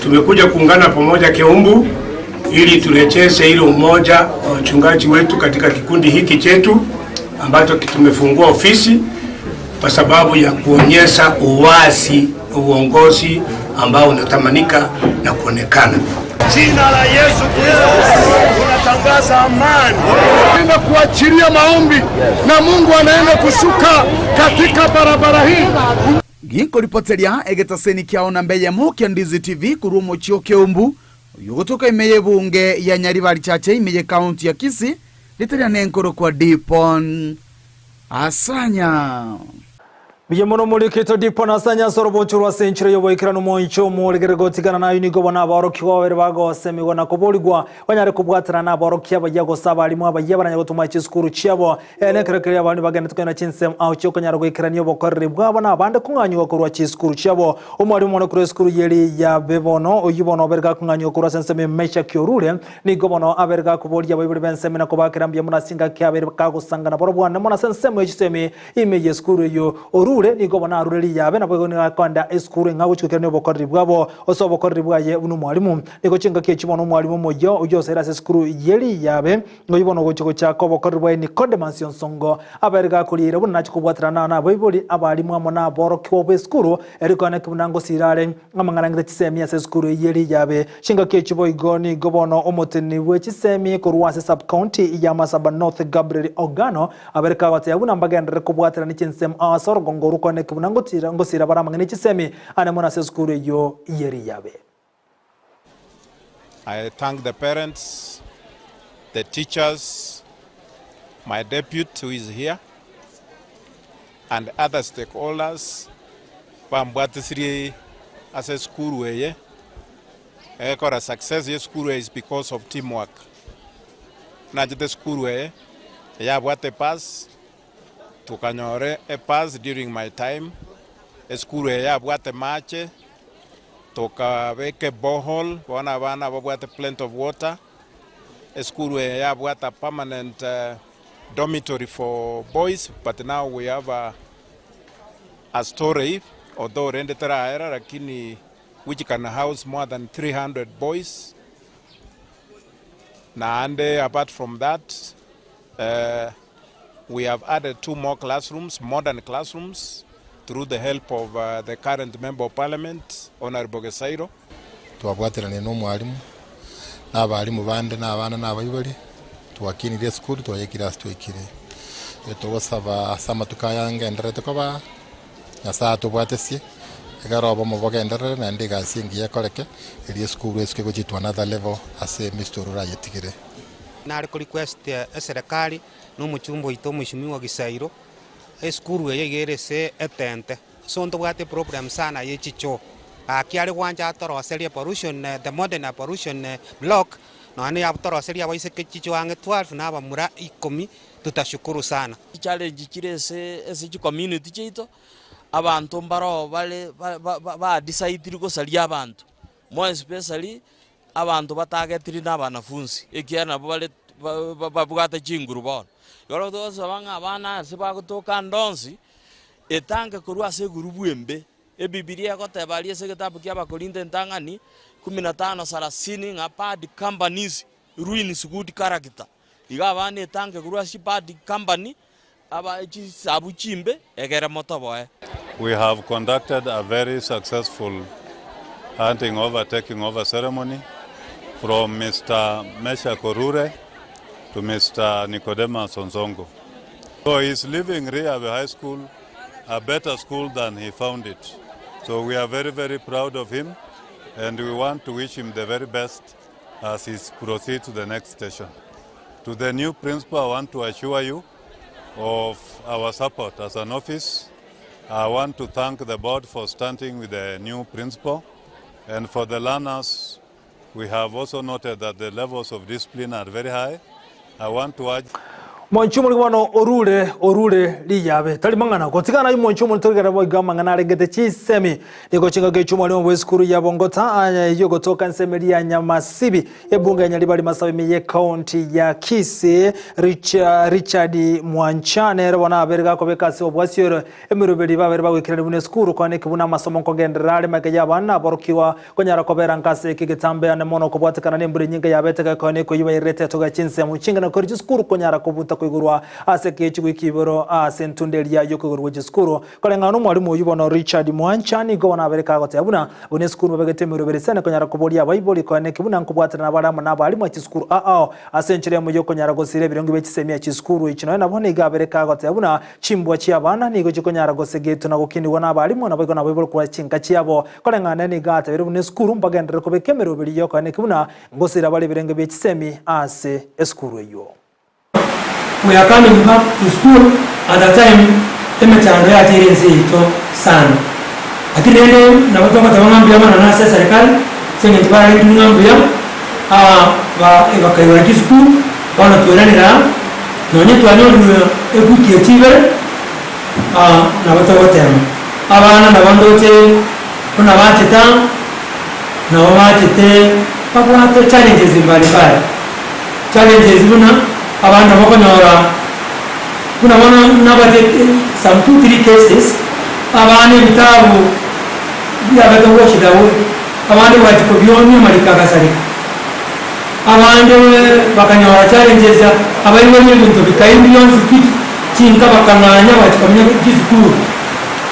tumekuja kuungana pamoja Keumbu ili turejeze ile umoja wa wachungaji wetu katika kikundi hiki chetu ambacho tumefungua ofisi kwa sababu ya kuonyesha uwazi uongozi ambao unatamanika na kuonekana. Jina la Yesu Kristo tunatangaza amani. Anaenda kuachilia maombi na Mungu anaenda kushuka katika barabara hii. Ginkoripoteria egetaseni kiao na mbeyemo kia Ndizi TV korwa omochie o Keumbu, oyio ogotoka ime y'ebunge ya Nyaribari Chache ime y'ekaunti ya Kisii, ritaria nenkorokwa Dipon Asanya. Mbuya mono morikito Dipon Asanya ase orobocho rwa ase enchera y'oboikeranu omoinche omoregere gotigana nayo nigo bono abaorokigwa babere bagosemigwa na koborigwa banyare kobwatana na abaorokia abayia gose abarimu abayia baranya gotoma chisukuru chiabo. Ere nekero keria abande bagenete kogenda chinsemo ao chiokonyara goikerania obokoreri bwabo na abande kong'anyigwa korwa chisukuru chiabo. Omwarimu mono korwa esukuru yeri yabe bono oyio bono obere gakong'anyigwa korwa ase ensemo Meshack Orure nigo bono abere gakoboria abaibori b'ensemo na kobakera mbuya mono ase engaki abere kagosangana barobwo ande mono ase ensemo ye chisemi ime y'esukuru eyio. Orure nigo bono arure riyabe naboigo nigo akoenda esukuru eng'ao gochia goikerania obokoreri bwabo ase obokoreri bwaye buna omwalimu. Nigo chingaki echi bono omwalimu omoyia oyio osoire ase esukuru ye riyabe oyio bono ogochia gochaka obokoreri bwaye Nicodemus Onsongo abeire gakoriera buna nachia kobwaterana nabaibori, abalimu amo naborokigwa b'esukuru erio koeneki buna ngosira are amang'ana ang'ete chisemi ase esukuru eyio ere yabe. Chingaki echi boigo nigo bono omoteneni bwe chisemi korwa ase sub-county ya Masaba North Gabriel Ogano abeire kagoteba buna mbagenderere kobwaterania chinsemo ase orogongo orwo koeneki buna ngosira bare amang'ana echisemi ane mono ase esukuru eyio ere yabe. I thank the parents, the teachers, my deputy who is here, and other stakeholders bambwatisirie ase esukuru eye. Egekora success ye esukuru eye is because of teamwork. Nachete esukuru eye, eyabwate epass, tokanyora epass during my time, esukuru eye yabwate amache, tokabeka eborehole, bono abana babwate plenty of water, esukuru eye yabwate a permanent dormitory for boys, but now we have a, a story, although rende teraera, lakini which can house more than 300 boys. Naande, apart from that, we have added two more classrooms, modern classrooms, through the help of the current Member of Parliament, Honorable Gesairo. Twabwaterania na omwalimu, na abalimu bande, na abana, na abaibori, twakinirie esukuru twayekire ase twaikire. Togosaba ase amatuko aya ngendererete koba Nyasaye atobwatesie, ekero obomo bogenderere naende egasi engiya ekoreke, erio esukuru esuke gochia to another level ase Mr Orure ayetigire. Nare ko request eserekari na omochumba oito omweshimiwa Gisairo, Esukuru eye iga ere ase etente, so ntobwate eproblem sana ye chichoo. Gaki are gwancha atoroserie ablution, the modern ablution block, nonya na toroserie abaiseke chichoo ang'e 12 na abamura ikomi, tutashukuru sana. Chichallenge chire ase ase chicommunity chiaito, abanto mbaroo bare ba ba badecidiri gosaria abanto, more especially abanto batagetiri na abanafunsi, ekiagera nabwo bare ba babwate chinguru bono. Ekero togosaba ng'a abana ase bagotoka ande onsi, etange korwa ase egurubu embe, Ebibilia egoteba aria ase egetabu kia Abakorinto entang'ani, kumi na tano sarasini ng'a bad companies ruins good character. Iga abana etange korwa ase chibad company, aba chisabu chimbe, egere motoboe. We have conducted a very successful handing over, taking over ceremony from Mister Meshack Orure to Mister Nicodemus Onsongo. So he's leaving Riabe High School a better school than he found it. So we are very, very proud of him and we want to wish him the very best as he proceeds to the next station. To the new principal, I want to assure you of our support as an office. I want to thank the board for standing with the new principal, and for the learners, we have also noted that the levels of discipline are very high. I want to urge Mwanchi omoriki bono orure, orure riyabe. Tari mang'ana, gotigana ayio mwanchi omoriki torigere boigo amang'ana arengete chisemi. Nigo chingaki echio omwalimu bw'esukuru ya Bongota aya eyio gotoka ensemo eria ya Nyamasibi, ebunge ya Nyaribari Masabi ime y'ecounty ya Kisii, Richard Mwancha nere bono abere gakobeka ase obwasi ore emeroberi babere bagoikerania buna esukuru koaneki buna amasomo nkogenderera are magega y'abana aborokigwa Konyara kobera nka ase eke egetambe ane mono kobwatekana nembura enyinge yabete gekoe na ekoyia bayererete etogo ya chinsemo ching'ana kori chisukuru konyara kobuta koigorwa ase ekeechi goika igoro ase entunda eria yokoigorwa gwe chisukuru. Koreng'ana nomwalimu oyio bono Richard Mwancha nigo bono abere kagoteba buna buna esukuru babegete emeroberi esene konyara koboria abaibori koeneki buna nkobwaterana bare amo nabalimu a chisukuru ao ase enchera emo yokonyara gosira ebirengo bie chisemi a chisukuru echi nonya nabo nigo abere kagoteba buna Chimbwa chi'abana nigo chikonyara gosegetwa na gokinigwa nabalimu, naboigo nabaibori korwa chinka chiabo. Koreng'ana nigo atebirie buna esukuru mbagenderere kobeka emeroberi y'okoeneki buna ngosira bare ebirenge bie chisemi ase esukuru eyio. We are coming back to school at a time emechando yacheire ense yaito sana. Lakini rende nabo togoteba ng'a mbuya mono nase eserikali ase eng'encho barentire ng'a mbuya bakaigora chisukuru bono tweranire aa. Nonye twanyorire ewiki echi ibere, nabo togotema. Abana nabo ndoche buna bachete aa, nabo bachete babwate challenges mbari mbari. Challenges buna abande bakonyora buna bono nabachete some two three cases, abana ebitabu biabete washed away, abande bagachia kobionia amariko agasareka. Abande bakanyora challenges abaibori ebinto bikaini bionsi pi chinka bakang'anya bagachia komenya chisukuru.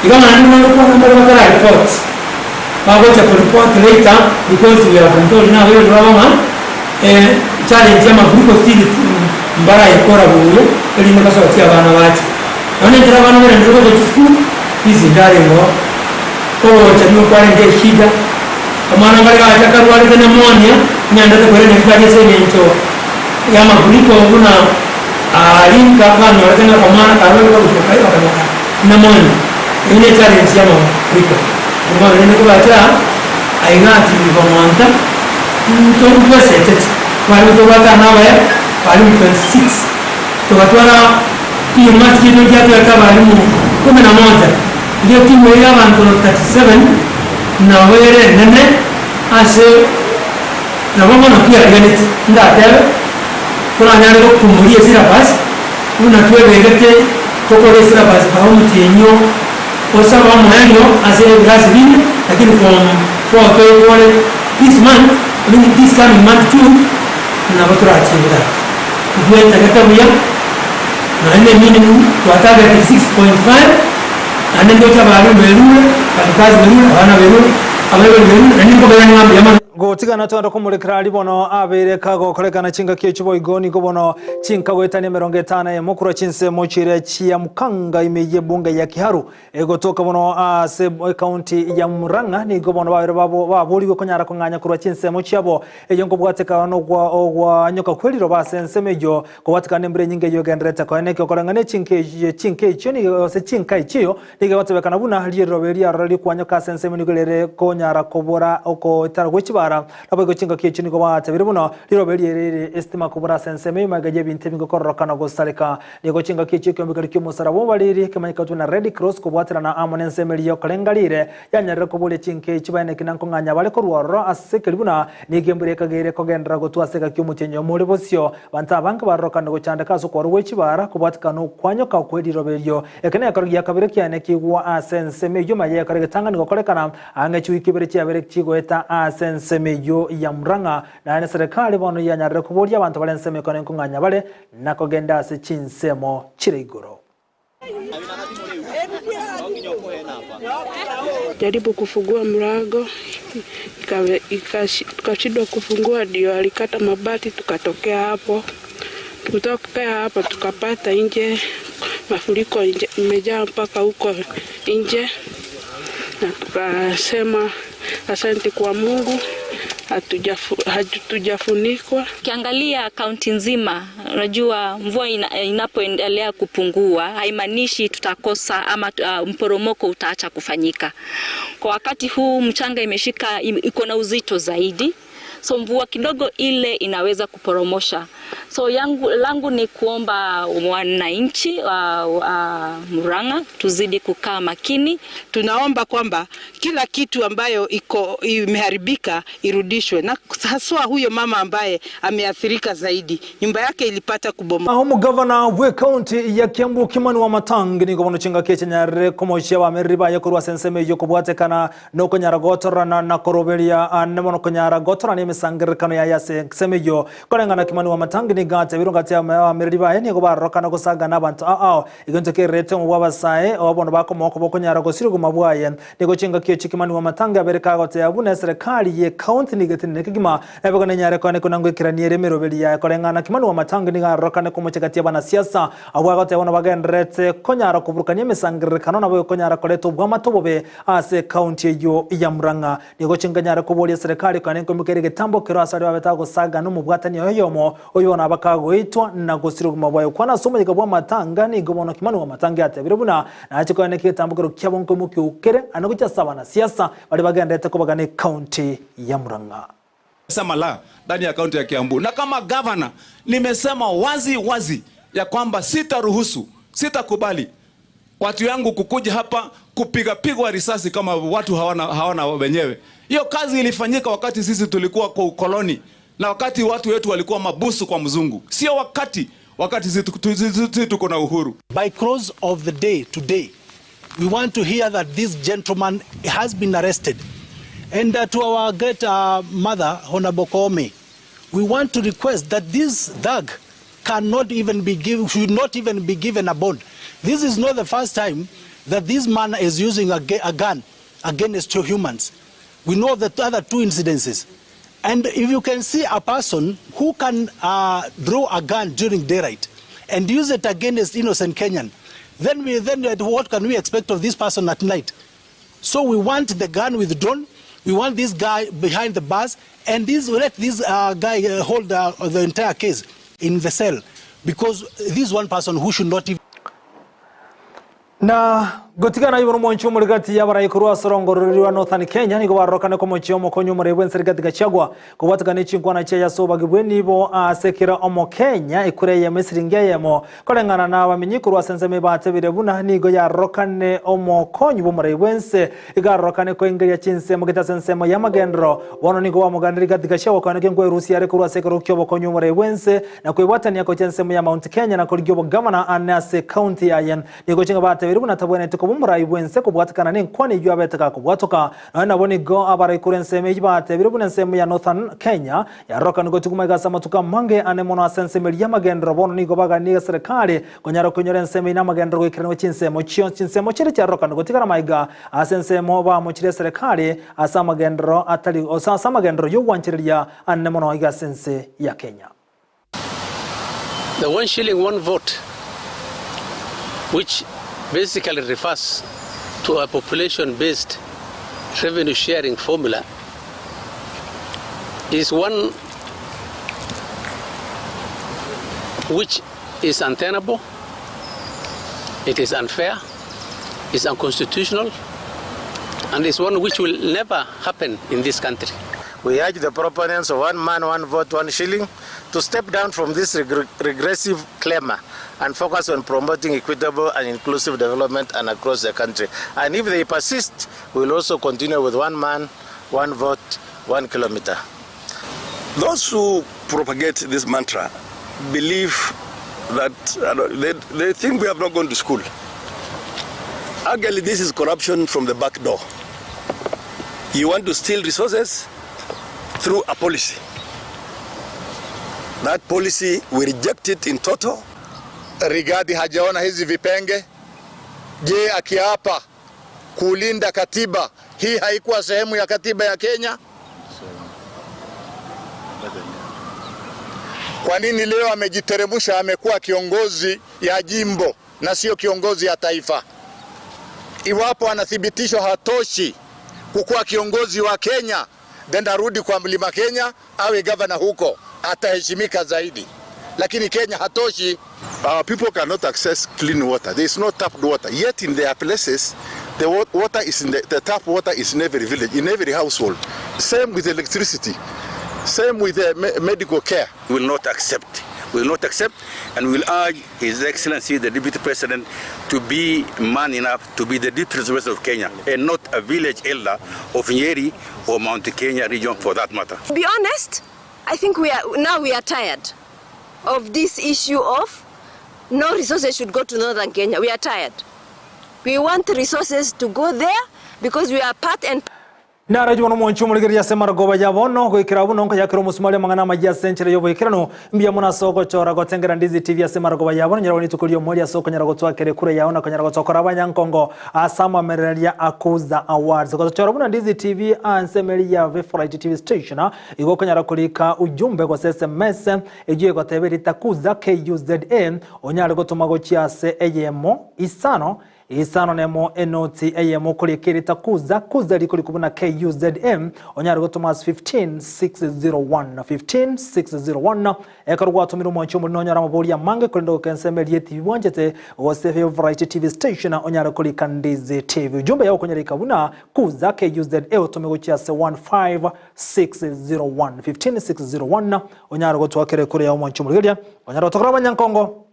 Iga naende buna ngokwana mbare batara report bagocha ko report later because we have been told na abaibori babo ng'a challenge ya amagrupo still mbaraikora buya erinde basotie abana bache. Nonya ekero abana barendire gocha chisukuru fees ndarengeo ogocha nigo kwarenge eshida. Omwana kare gacha akarwarete pneumonia, ng'endete koirana ebisaria ase engencho y'amafuriko buna aria nka banyorete ng'a omwana karwarete gochia kai bakanyora pneumonia. Eyio ne challenge y'amafuriko. Bono rende kobacha aa, aiga ati bong'onta ntwe ntwesecheti, tware tobwate abana abaya barimu 26, togatwara university chiaito nchiatwete abalimu kumi na moja, erio etimu eyio ya abanto 37. Nabo ere enene ase nabo bono twerigeretie, ndatebe, toranyare gokumoria esyllabus, buna twebegete tokore esyllabus mpaka omotienyi osaba omoerio ase ebirasi binde, lakini form four toyekore this month, I mean this coming month too, nabo torachie gaki. Ntwetagete buya, naende eminimum twatargetire 6.5. Naende ndoche abalimu berure, abakazi berure, abana berure, abaibori berure, naende nkobairania ng'a mbuya mono. Gotigana twende komorekera aria bono abeire kagokorekana chingaki echio boigo nigo bono chinka goetania 51 korwa chinsemo chiria chia Mukanga ime y'ebunge ya Kiharu egotoka bono ase ekaunti ya Murang'a nigo bono babere babo baborigwe konyara kong'anya korwa chinsemo chiabo eyio nkobwateka nokwa ogwanyoka kweriroba ase ensemo eyio kobwatekana nembura enyinge eyio egendererete koenekio koreng'ana chinka chinka echio nigo gose chinka echio Nigo egotebekana buna riroba eria aroro rikwanyoka ase ensemo nigo rire konyara kobora ogoetara gwe chibara. Naboigo chingaki echio nigo batebire buna riroba eria rire esitima kobora ase ensemo emaiga y'ebinto ebinge kororokana gosareka. Nigo chingaki echio ekeombe keria ki'omosaraba omobariri kemanyekatwe na Red Cross kobwaterana amo nensemo eria y'okorenga rire yanyarire koboria chinka echio baeneki na nkong'anya bare korwa ororo ase ekeri buna nigo embura ekageire kogenderera gotwa ase egaki y'omotienyi omo ore bosio. Abanto abange barorokane gochandeka ase okwarwa gwe chibara kobwatikana okwanyoka kwe riroba erio. Eke nekero gia kabere kiane kigwa ase ensemo eyio maye ekero egetang'ani gokorekana ang'e chiwiki ibere chiabere chigoeta ase ensemo eyio ya Murang'a. Naende serikali bono yanyarire koboria abanto bare ensemo ekone nkong'anya bare na kogenda ase chinsemo chire igoro. Jaribu kufungua mlango tukashindwa kufungua, ndio alikata mabati tukatokea hapo. Kutokea hapo tukapata nje mafuriko imejaa mpaka huko nje, na tukasema asante kwa Mungu hatujafunikwa. Ukiangalia kaunti nzima, unajua mvua ina, inapoendelea kupungua haimaanishi tutakosa ama mporomoko utaacha kufanyika. Kwa wakati huu mchanga imeshika iko na uzito zaidi, so mvua kidogo ile inaweza kuporomosha. So yangu, langu ni kuomba wananchi wa Murang'a tuzidi kukaa makini. Tunaomba kwamba kila kitu ambayo iko imeharibika irudishwe, na haswa huyo mama ambaye ameathirika zaidi, nyumba yake ilipata kubomoka. Aho omogavana bw'ekaunti ya Kiambu Kimani Wamatangi nigo bono chingaki echinyarire komochia abamereri baye korwa ase ensemo eyio kobwatekana nokonyara gotorana na koroberia ande mono konyara gotorana emesangererekano yaye ase ensemo eyio. Koreng'ana Kimani Wamatangi nigo atebire ngati abamereri baye nigo barorokana gosangana abanto ao ao egento kererete omo bw'abasae oo bono bakomoa koba okonyara gosiria obogima bwaye. Nigo chingaki echio Kimani Wamatangi abere kagoteba buna eserekari y'ekaunti nigo etenene kegima Naboigo nenyare koane kona ngoikerania ere emeroberi yaye. Koreng'ana Kimani Wamatangi nigo arorokane komochia gati y'abanasiasa abwo agoteba buna bagendererete konyara koburukania emesangererekano naboigo konyara koreta obwamate obobe ase ekaunti eyio ya Murang'a. Nigo chinkanyare koboria eserekari koane nkoimoka ere egetambo kero ase aria babete agosaga nomobwatani oyomo oyo bono abakagoitwa na gosiria obogima bwaye. Kwana ase omoyega bw'amatanga nigo bono Kimani Wamatangi atebire buna nache koane ki egetambo kero kiabo nkoimokia okere ane gochia ase abanasiasa baria bagendererete kobagana ekaunti ya Murang'a. Sema la ndani ya kaunti ya Kiambu, na kama gavana nimesema wazi wazi ya kwamba sitaruhusu, sitakubali watu yangu kukuja hapa kupiga pigwa risasi kama watu hawana, hawana wenyewe. Hiyo kazi ilifanyika wakati sisi tulikuwa kwa ukoloni na wakati watu wetu walikuwa mabusu kwa mzungu, sio wakati wakati sisi tuko na uhuru. By close of the day today, we want to hear that this gentleman has been arrested. And to our great mother, Honorable Koome, we want to request that this thug cannot even be given, should not even be given a bond. This is not the first time that this man is using a, a gun against two humans. We know the other two incidences. And if you can see a person who can draw a gun during daylight and use it against innocent Kenyan, then, we, then what can we expect of this person at night? So we want the gun withdrawn. We want this guy behind the bars, and this, let this guy hold the entire case in the cell, because this one person who should not even. Na gotigana iboro omonche omore gati y'abarai korwa ase orongo rori rwa Northern Kenya nigo barorokane komochia omokonyi omorei bw'ense Rigathi Gachagua kobwatekana nechinkwana chiaye ase obobagi bw'enibo ase kera omokenya ekura eyemo esiringi eyemo koreng'ana na abamenyi korwa ase ensemo ebatebire buna nigo yarorokane omokonyi bw'omorei bw'ense iga arorokane koingeria chinsemo gete ase ensemo y'amagenderero bono nigo bamoganire Rigathi Gachagua koeneka enkwerusia are korwa ase ekerogo ki'obokonyi omorei bw'ense na kwebwatania gochia ensemo ya Mount Kenya na korigia obogavana ane ase ekaunti yaye. Nigo chinga batebirie buna tabwenereti koba koba omorai bw'ense kobwatekana nenkwana eyio abete gakobwatoka. Nonya nabo nigo abarai korwa ensemo eyio batebire buna ensemo ya Northern Kenya yarorokanigwe gotiguma iga ase amatuko amange ane mono ase ensemo eria y'amagenderero bono nigo baganie eserekari konyara koinyora ensemo eyio namagenderero goikeranigwa chinsemo chionsi chinsemo chiria chiarorokanigwe gotigara maiga ase ensemo bamochirie eserekari ase amagenderero atari ase amagenderero y'ogwanchereria ane mono iga ase ense ya Kenya. The one shilling one vote which basically refers to a population based revenue sharing formula is one which is untenable, it is unfair, is unconstitutional, and is one which will never happen in this country. We urge the proponents of one man, one vote, one shilling to step down from this regressive clamour and focus on promoting equitable and inclusive development and across the country. And if they persist, we will also continue with one man, one vote, one kilometer. Those who propagate this mantra believe that uh, they, they think we have not gone to school. Actually, this is corruption from the back door. You want to steal resources through a policy. That policy, we reject it in total. Rigathi hajaona hizi vipenge? Je, akiapa kulinda katiba hii haikuwa sehemu ya katiba ya Kenya? Kwa nini leo amejiteremusha amekuwa kiongozi ya jimbo na sio kiongozi ya taifa? Iwapo anathibitishwa hatoshi kukuwa kiongozi wa Kenya, then arudi kwa Mlima Kenya awe gavana huko, ataheshimika zaidi, lakini Kenya hatoshi. Our people cannot access clean water. There is no tapped water. Yet in their places, the water is in the, the tap water is in every village, in every household. Same with electricity. Same with the me medical care. We will not accept. We will not accept and we will urge His Excellency the Deputy President to be man enough to be the Deputy President of Kenya and not a village elder of Nyeri or Mount Kenya region for that matter. To be honest, I think we are now we are tired of this issue of no resources should go to northern Kenya. We are tired. We want resources to go there because we are part and Narachie bono omwanchi omorigereria ase amarogoba ya bono, goikera buna nkoyakera omosumari amang'ana amayia ase enchera y'oboikeranu, mbuya mono ase ogochora gotengera Ndizi TV ase amarogoba ya bono, nyarore rituko ri'omoerio ase okonyara gotwakera ekura yao na konyara gotokora abanyankongo ase amamerereria a Kuza Awards. Gotochora buna Ndizi TV ase emeri ya Favorite TV Station, igo okonyara korika ujumbe gose sms eyio egoteba erita Kuza, KUZA, onyare gotoma gochia ase eyemo isano Isano nemo enoti eyemo okorika erita Kuza, Kuza rikorikwa buna KUZA, onyare gotoma ase 15601, 15601. Ekero gwatomire omwanchi omorimo nonyore amaborio amange korende goika ensemo eria etibi bwanchete gose Favorite TV station onyare korika Ndizi TV. Ujumbe yao okonyara ika buna Kuza, KUZA, otome gochia ase 15601, 15601, onyare gotwakera ekura yao omwanchi omorigereria, onyare gotokora abanyankongo.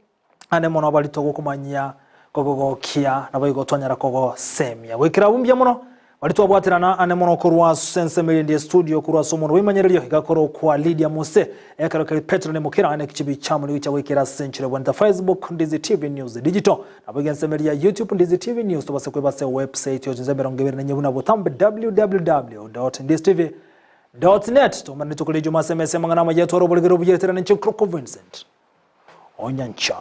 Ande mono abarito togokomanyia kogogokia, naboigo twanyara kogosemia. Goikera abwo mbuya mono baria twabwaterana ande mono korwa ase ensemo erinde estudio korwa ase omonto bw'emanyererio igakorwa kwa Lydia Mose ekero keri Petero Nemokera ane ekichibi chia nigo chia goikera ase enchera ebwanete Facebook Ndizi TV News Digital naboigo ensemo eria ya YouTube Ndizi TV News tobase kweba ase website yoche 24 buna botambe www.ndizitv.net tomane rituko ria ijuma ase emesa y'amang'ana amaya tware oboregere obuya eterane inche Nkroko Vincent. Onyancha.